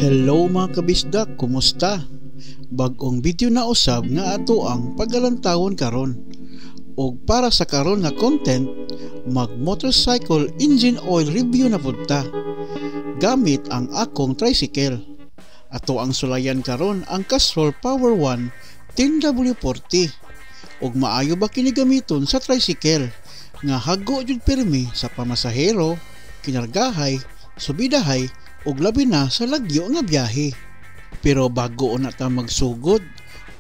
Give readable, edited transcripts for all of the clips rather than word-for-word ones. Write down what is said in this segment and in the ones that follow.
Hello mga kabisdak, kumusta? Bag-ong video na usab nga ato ang pagalantawon karon. Og para sa karon nga content, mag motorcycle engine oil review na pud ta. Gamit ang akong tricycle. Ato ang sulayan karon ang Castrol Power 1 10W40. Og maayo ba kini gamiton sa tricycle nga hago jud pirmi sa pamasahero, kinargahay, subidahay ug labi na sa lagyo nga biyahe. Pero bago na ta magsugod,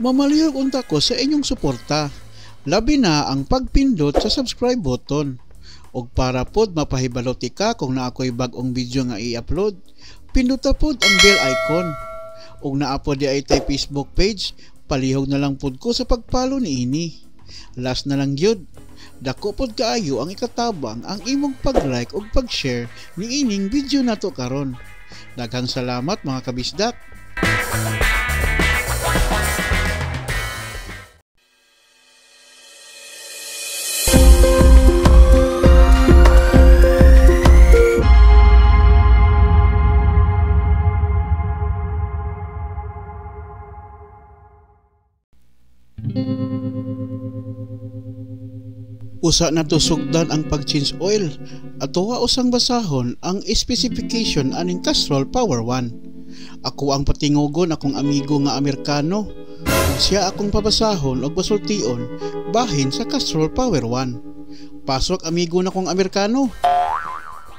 mamalihog unta ko sa inyong suporta. Labi na ang pagpindot sa subscribe button. Ug para pod mapahibalo ka kung naa ko'y bag-ong video nga i-upload, pindota pod ang bell icon. Ug naa pod diay tay Facebook page, palihog na lang pod ko sa pag-follow niini. Last na lang gyud, dako pod kaayo ang ikatabang ang imong pag-like ug pag-share niining video nato karon. Daghang salamat mga kabisdak. Usa na to sugdan ang pag-change oil at tuwa usang basahon ang specification aning Castrol Power 1. Ako ang patingugon akong amigo nga Amerikano ug siya akong pabasahon og basultion bahin sa Castrol Power 1. Pasok amigo nakong Amerikano.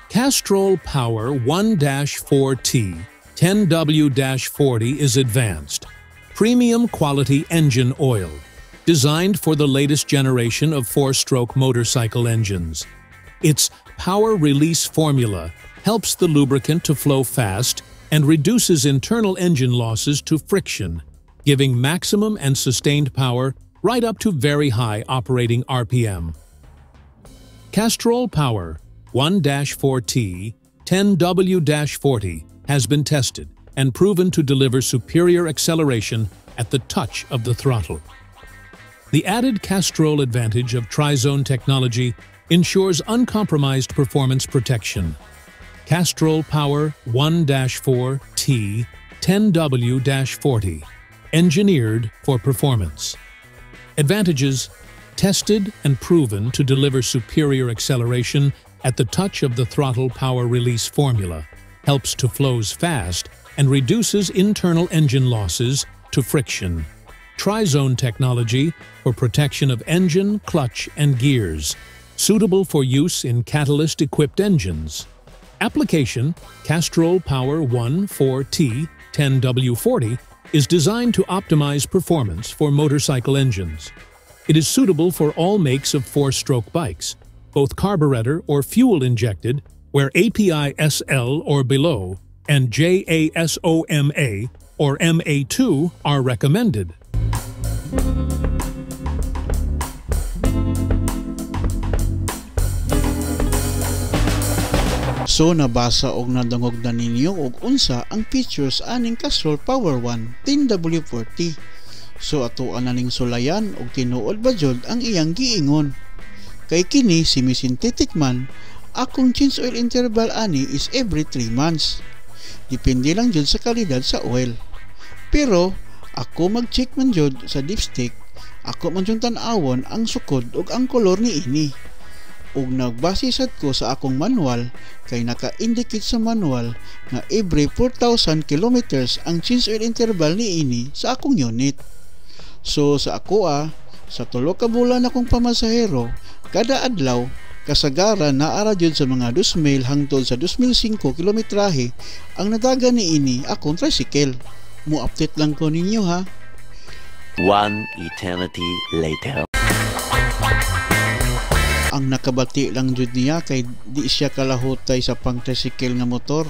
Castrol Power 1-4T 10W-40 is advanced, premium quality engine oil, designed for the latest generation of four-stroke motorcycle engines. Its power release formula helps the lubricant to flow fast and reduces internal engine losses to friction, giving maximum and sustained power right up to very high operating RPM. Castrol Power 1-4T 10W-40 has been tested and proven to deliver superior acceleration at the touch of the throttle. The added Castrol advantage of Trizone technology ensures uncompromised performance protection. Castrol Power 1-4T 10W-40, engineered for performance. Advantages: tested and proven to deliver superior acceleration at the touch of the throttle. Power release formula helps to flows fast and reduces internal engine losses to friction. Trizone technology for protection of engine, clutch, and gears, suitable for use in catalyst-equipped engines. Application: Castrol Power 1-4T 10W40 is designed to optimize performance for motorcycle engines. It is suitable for all makes of four-stroke bikes, both carburetor or fuel-injected, where API SL or below and JASOMA or MA2 are recommended. So nabasa og nadungog na ninyo og unsa ang features aning Castrol Power 1 10W40. So ato ning sulayan og tinuod ba jud ang iyang giingon. Kay kini semi-synthetic man, akong change oil interval ani is every 3 months. Depende lang jud sa kalidad sa oil. Pero ako mag-check man jud sa dipstick, ako man jud tan-awon ang sukod ug ang kolor niini. Ug nagbase sad ko sa akong manual kay naka-indicate sa manual nga every 4,000 kilometers ang change oil interval niini sa akong unit. So sa ako sa tulo ka bulan akong pamasahero, kada adlaw kasagaran naara jud sa mga 2,000 hangtod sa 2,005 kilometrahe ang nadagan niini akong tricycle. Mo-update lang ko ninyo ha. One eternity later. Ang nakabati lang jud niya kay di siya kalahutay sa pang-tricycle nga motor.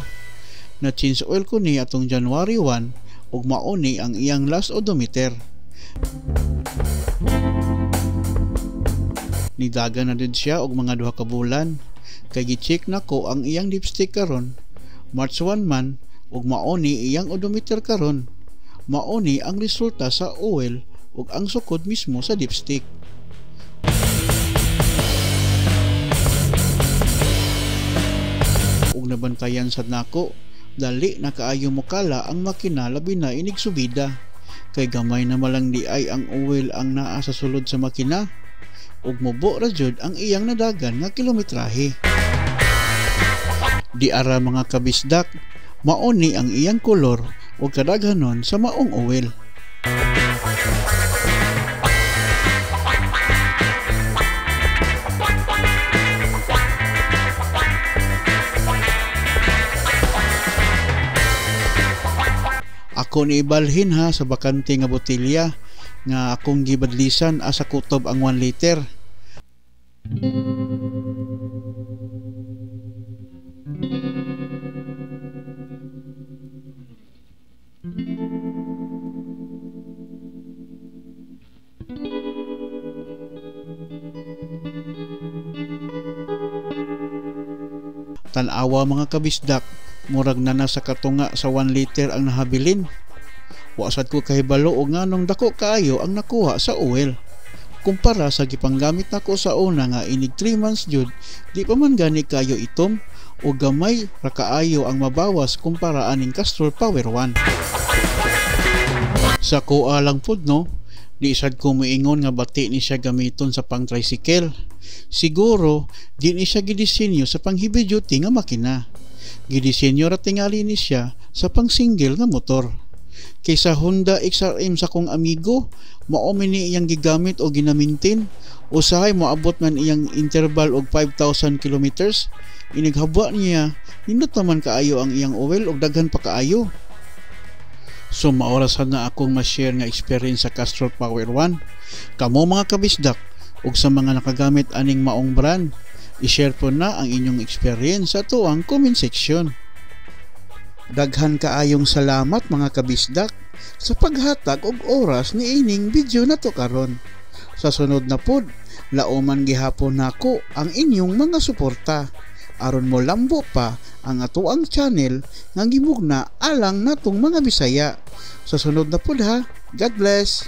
Na change oil ko ni atong January 1 ug mauni ang iyang last odometer. Nidagan na din siya og mga 2 ka bulan kay gi-check nako ang iyang dipstick karon March 1 man ug mauni iyang odometer karon. Mauni ang resulta sa oil ug ang sukod mismo sa dipstick. Ug nabantayan sad nako, dali na kaayo mokala ang makina labi na inig subida. Kay gamay na malang di ay ang oil ang naa sa sulod sa makina. Ug mubo ra jud ang iyang nadagan nga kilometrahe. Di ara mga kabisdak, mao ni ang iyang kolor ug kadaghanon sa maong oil. Ako ni ibalhin ha sa bakante nga botelya nga akong gibadlisan asa kutob ang 1 liter. Tan-awa mga kabisdak, murag na nasa katunga sa 1 liter ang nahabilin. Wa sad ko kahibalo og nganong dako kaayo ang nakuha sa oil. Kumpara sa gipanggamit nako sa una nga inig 3 months jud, di pa man gani kayo itom o gamay ra kaayo ang mabawas kumpara aning Castrol Power 1. Sa kuha lang pud no, di sad ko moingon nga bati ni siya gamiton sa pang tricycle. Siguro di ni siya gidisenyo sa pang heavy duty nga makina. Gidisenyo ra tingali ni siya sa pang single nga motor. Kaysa Honda XRM sa kong amigo, mao man ni iyang gigamit o ginamintin. Usahay moabot man iyang interval og 5,000 kilometers. Inighabwa niya, nindot naman kaayo ang iyang oil og daghan pa kaayo. So maorasan na akong ma-share nga experience sa Castrol Power 1. Kamo mga kabisdak ug sa mga nakagamit aning maong brand, i-share po na ang inyong experience sa tuang comment section. Daghan kaayong salamat mga kabisdak sa paghatag og oras ni ining video na to karon. Sa sunod na pod, lauman gihapon nako ang inyong mga suporta aron mo lambo pa ang atoang channel nga gimugna alang natong mga Bisaya. Sa sunod na pod ha. God bless.